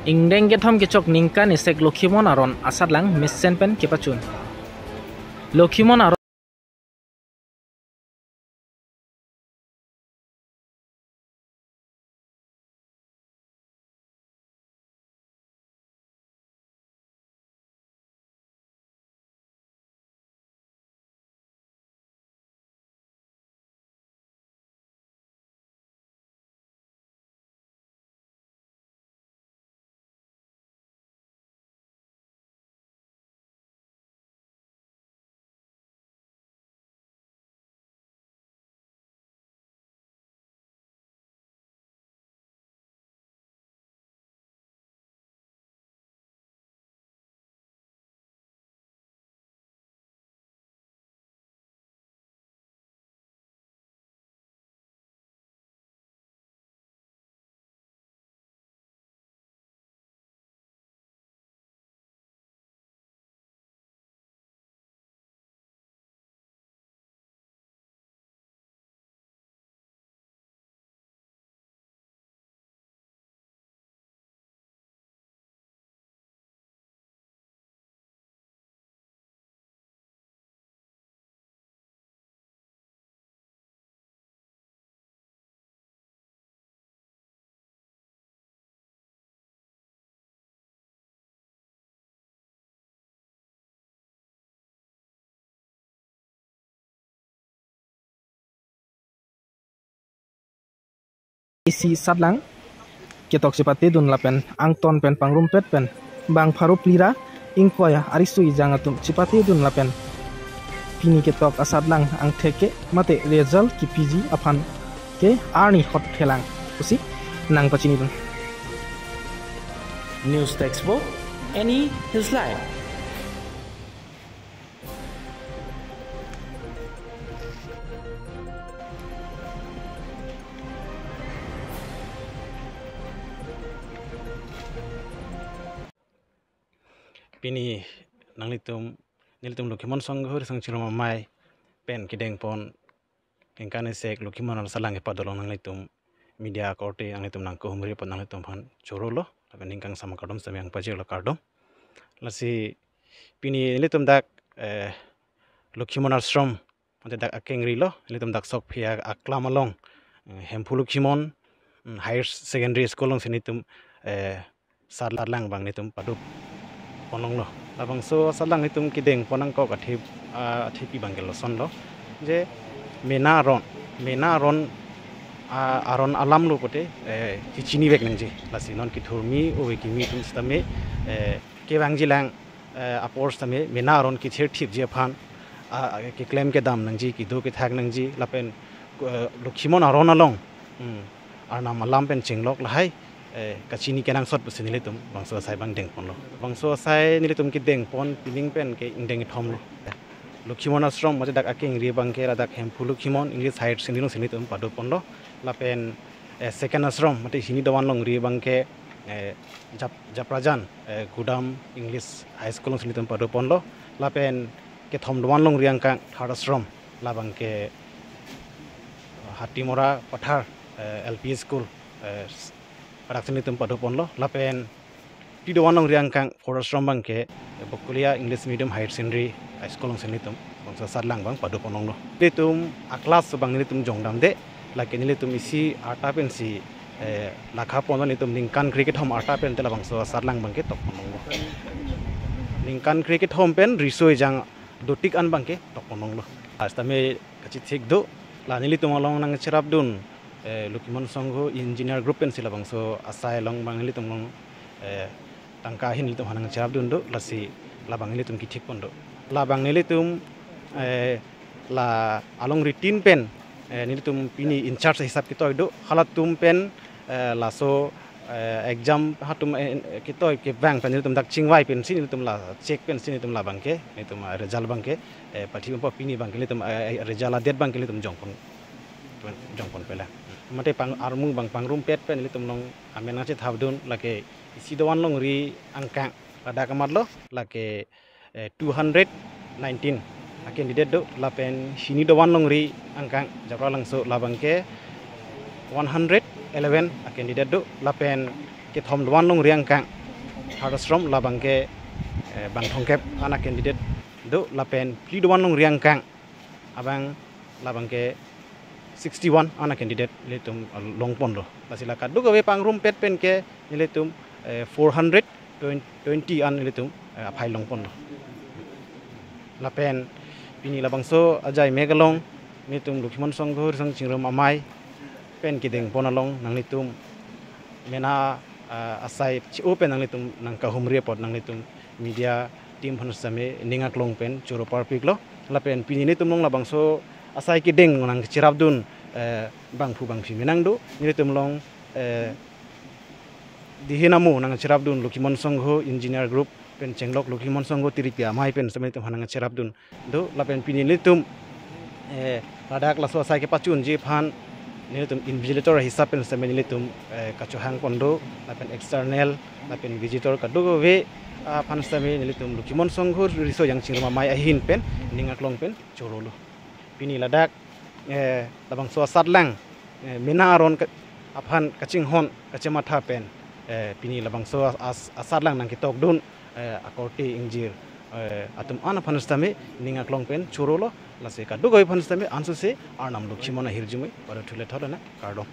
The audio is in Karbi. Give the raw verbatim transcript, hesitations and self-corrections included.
Ingdeng kethom kechok ningkan isek Lokhimon Aron asatlang mesen pen kepachun. Lokhimon Aron isi satlang ketok chepatedun lapen angton pen pangrumpet pen bang pharo phli ra ingkoi ariso ejang atum chepatedun lapen pini ketok asatlang angthek ke mate result kepiji aphan ke arni hot thelang pusi nangpachinidun. News Textbook, any his life. Pini nanglitum, nelitum Lokhimon Sangho Risang Chirum Amei pen kedengpon ningkan isek Lokhimon Aron asatlang kepadolong nanglitum media akorte nanglitum nangkehumri apot nanglitum aphan chorolo, lapen ningkan sama kardom sitame nangpajirlo, kardom. Lasi pini nelitum dak, eh, Lokhimon Ashram, mate dak akengri lo, nelitum dak Sokphe aklam along, eh, Hemphu Lokhimon, mm, Higher Secondary School alongsi nelitum, eh, satlang abang nelitum padopon longlo. Labangso asatlang nelitum kedengpon nangkok athe, ah, athepi abang ke lasonlo. Je mena aron, mena aron, ah, aron alam lo pote, eh, kechinivek nangji. Lasi non kethurmi, ove kimi atum sitame, eh, kevangjilang, eh, apor sitame mena aron kethirthipji aphan, ah, keklem kedam nangji, kedo kethak nangji, lapen, eh, Lokhimon Aron along, hmm, arnam alam pen chenglok lahai, eh, kachini kenangsot pusi nelitum bangso asai abang dengponlo. Bangso asai nelitum kedengpon pining pen ke ingdeng kethom lo. Lokhimon Ashram mate dak akengri abang ke ladak Hemphu Lokhimon English Higher Secondary alongsi nelitum padoponlo. Lapen, eh, second ashram mate hini dovan longri abang ke, eh, Jap-, Japrajan, eh, Gudam English High School alongsi nelitum padoponlo. Lapen kethom dovan longri angkang third ashram labang ke Hatimora Pathar, eh, L P School, eh, s-, hadaksi nelitum padoponlo. Lapen phli dovan longri angkang fourth ashram abang ke, eh, Bokolia English Medium Higher Secondary High School alongsi nelitum bangso asatlang abang padopon longlo. Nelitum a-class abang nelitum jongdamde, lake nelitum isi arta pensi, eh, lakha ponlo, nelitum ningkan krekethom arta pen te labangso asatlang abang ke tokpon longlo. Ningkan krekethom pen riso ejang dotik an abang ke tokpon longlo. Lasi tame kachithik do, la nelitum along nangcherapdun, eh, Lokhimon Sangho Engineer Group pensi labangso asai along abang nelitum along, eh, tangka ahin nelitum aphan nangcherapdun do, lasi labang nelitum kethikpon do. Labang nelitum, eh, la alongri tin pen, eh, nelitum pini in charge hisap ketoi do, halatum pen, eh, laso, eh, exam hatum, eh, ketoi kevang pen nelitum dak chingvai pensi nelitum la check pensi nelitum labang ke, nelitum, eh, result abang ke, eh, pathi umpo pini abang ke nelitum, eh, result a-date abang ke nelitum jongpon, jongponpe lang. Mate pang armu abang pangrumpet pen nelitum along amen nangchethapdun, lake isi dovan longri angkang ladak amat lo, lake, eh, two hundred nineteen a-candidate do, lapen hini dovan longri angkang Japralangso labang ke one hundred eleven a-candidate do, lapen kethom doan along riang kang, third ashram labang ke, eh, bang thomkep ana candidate do, lapen phli doan along riang kang abang labang ke sixty-one ana candidate nelitum, eh, longponlo. Lasi la kadokave pangrumpet pen ke nelitum, eh, four hundred twenty an nelitum, eh, aphai longponlo. Lapen pini labangso ajai mek along nelitum Lokhimon Sangho Risong Chingrum Amei pen kedengpon along nanglitum mena, ah, asai chi-o pen nanglitum nangkahumri apot nanglitum media team aphan sitame ning aklong pen choro parpiklo. Lapen pini nelitum along labangso asai kedeng nangcherapdun, eh, bangphu bangphi menang do, nelitum along, eh, dihin amo nangcherapdun Lokhimon Sangho Engineer Group pen chenglok Lokhimon Sangho Tiripi Amei pen sitame nelitum aphan nangcherapdun do. Lapen pini nelitum, eh, ladak laso asai kepachunji aphan nelitum invigilator hisap pen sitame nelitum, eh, kachohangpon do, lapen external lapen visitor kadokave aphan sitame nelitum Lokhimon Sangho Risong Chingrum Amei ahin pen ning aklong pen chorolo. Pini ladak, eh, labangso asatlang, eh, mena aron ke-, aphan kachinghon kachematha pen, eh, pini labangso as-, as-, asatlang nangketokdun, eh, akorte ingjir, eh, atum an aphan sitame ning aklong pen chorolo. Lasi kadokave aphan sitame ansose Arnam Lokhimon ahirjume pado thule thot ana kardom.